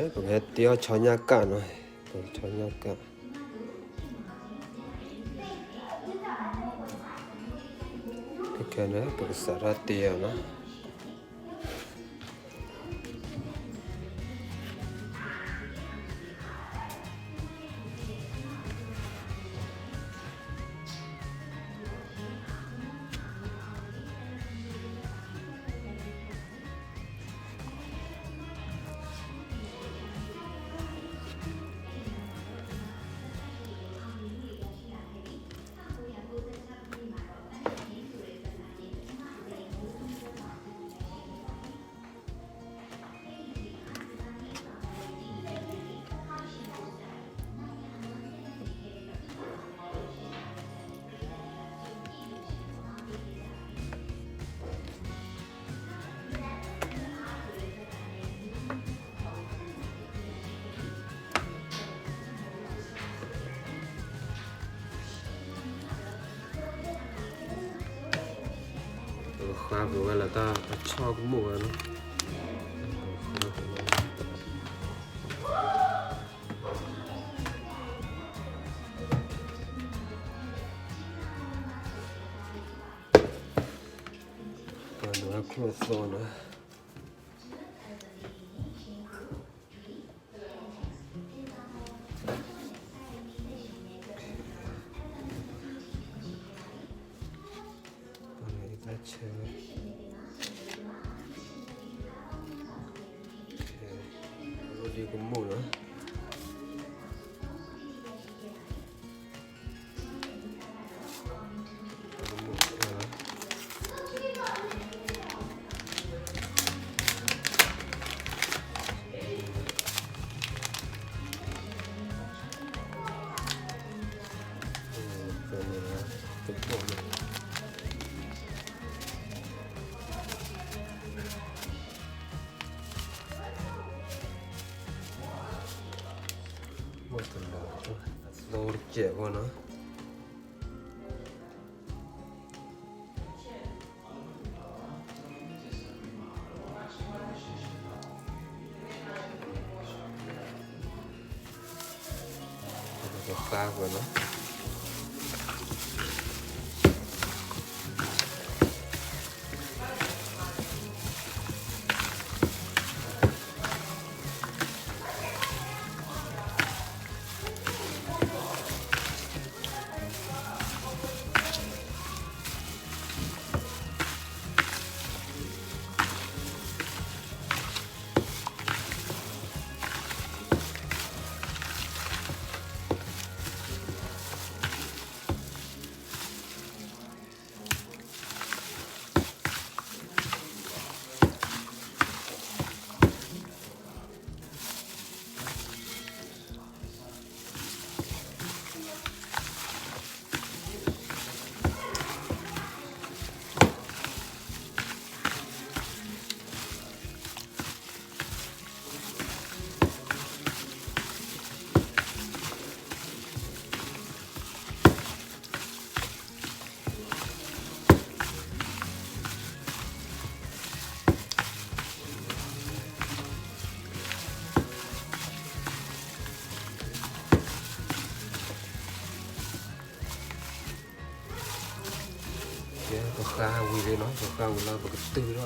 ပကဟဲတ့အီၣ်ဆီညၣ်ကၣ်နီၤ, ပဆီညၣ်ကၣ်, ခဲန့ၣ် ပကစးထီၣ်တ့အီၤနီၤ. ပဃါပဝဲလၢတၢ်အဆီကမိၣ်ဝဲလီၤ. ပှၤဒိးဝဲချိၣ်အသီနီၤ. ပှၤလၢအံၤတၢ်ဆၢဝဲ, အိၣ်ဒံးကမိၣ်နီၤ. မ့ၢ်တလီၤ, အသီတစဲးဖိနီၤ. ပကဃါကွံာ်နီၤ. ကဲ ပဃါဝံၤလံနီၤ, ပဃါဝံၤလၢပကတုၤထီၣ်. တုၤထ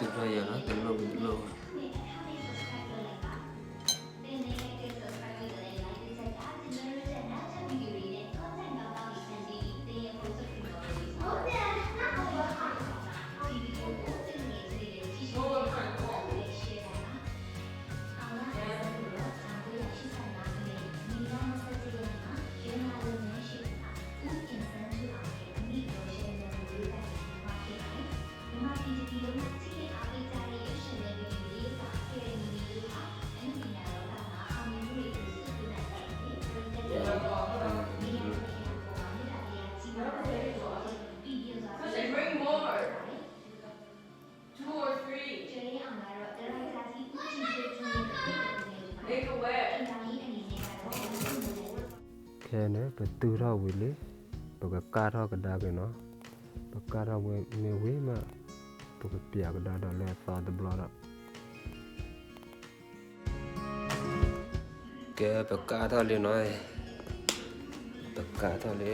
ီၣ်ယၤနီၤ, တလိၣ်ဝံၤတလိၣ်. ပတုၤထီၣ်ဝံၤလံ, ပကကၢ်ထီၣ်ကဒါက့ၤနီၤ. ပကၢ်ထီၣ်ဝဲမ့ၢ်ဝံၤမး, ပကပျးကဒါဒီးလၢအသီတဘျီဒီး ကဲ ပကၢ်ထီၣ်လံနီၤ, ပကၢ်ထီၣ်လံ.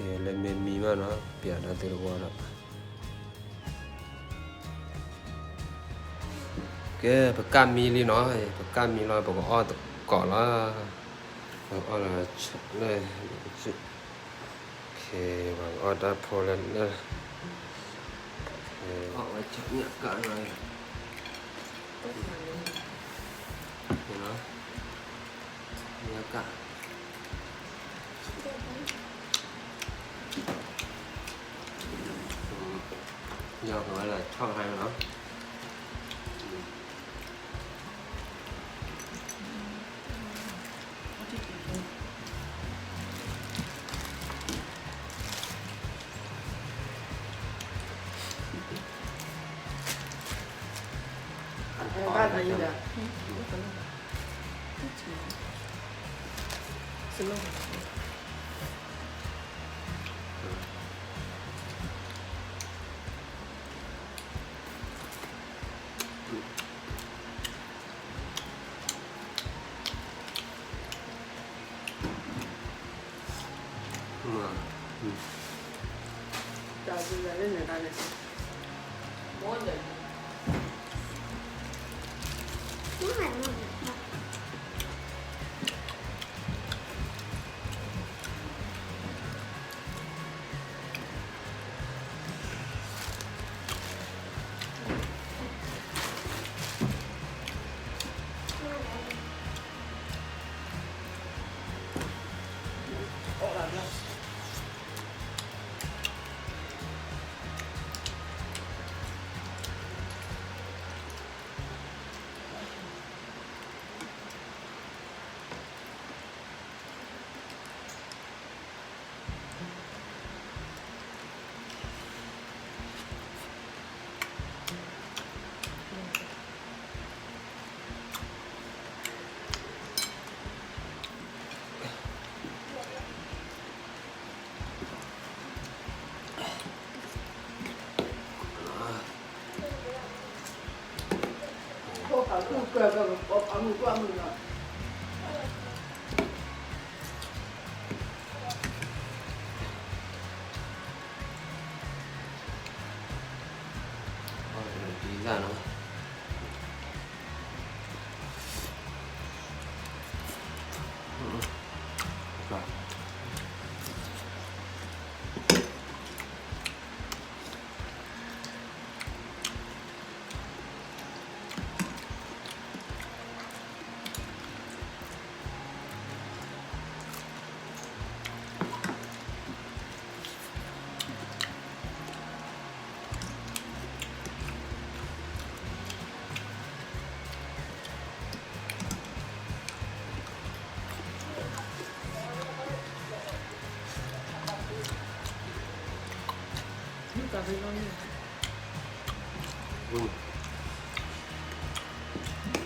ကဲ လၢမ့ၢ်မံဘၣ်နီၤ ပျးဒီးသုတဝီဒီး ကဲ ပကၢ်မံလံနီၤ, ပကၢ်မံလီၤ ပကအီၣ်သကိးလီၤ. ပကအီၣ်လၢ ကဲ ပကအီၣ်တၢ်ဖိလၢ အီၣ်ဝဲဆၣ်ညၣ်ကၣ်နီၤ, ညၣ်ကၣ် ယီၤကဝဲလၢဆီၣ်ခါနီၤ.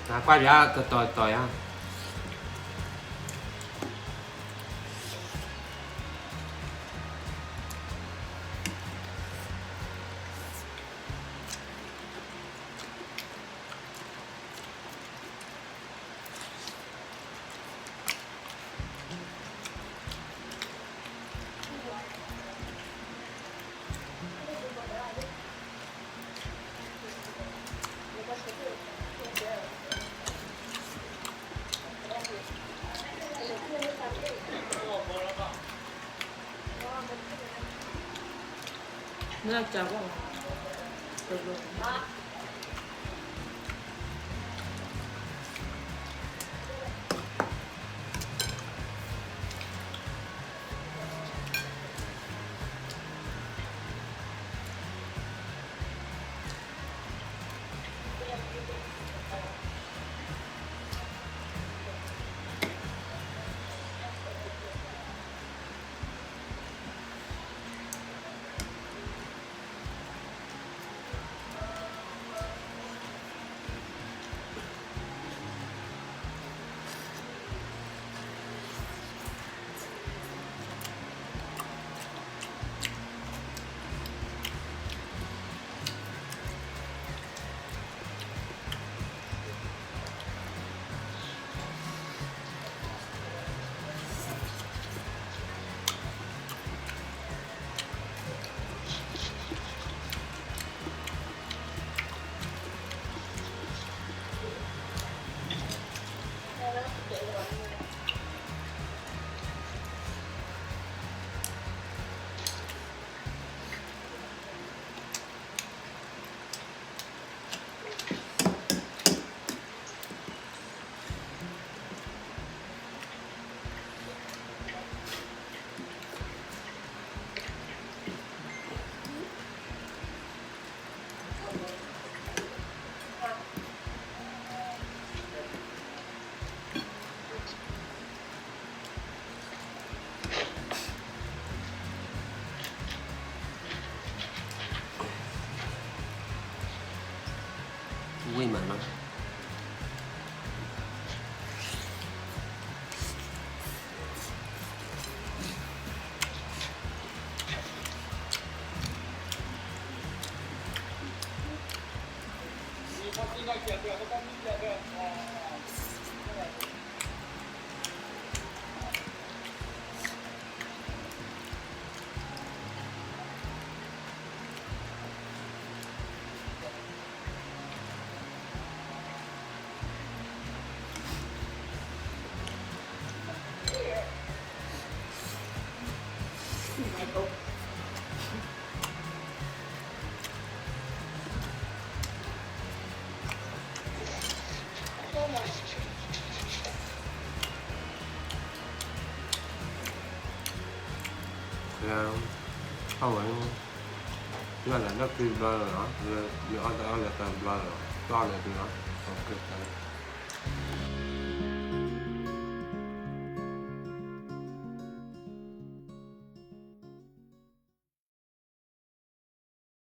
နကွၢ်ယၤကတီၤတီၤယၤ. နကၢ်ဘၣ်မး တဘျီ ဝံၣ်မးနီၤ ဟီၣ်ဝဲ ယွၤလၢလၢခံဘျီလီၤ, ယအီၣ်တအီၣ်လၢသၢဘျီလီၤ, တအီၣ်လၢသုလီၤ, အကဲသး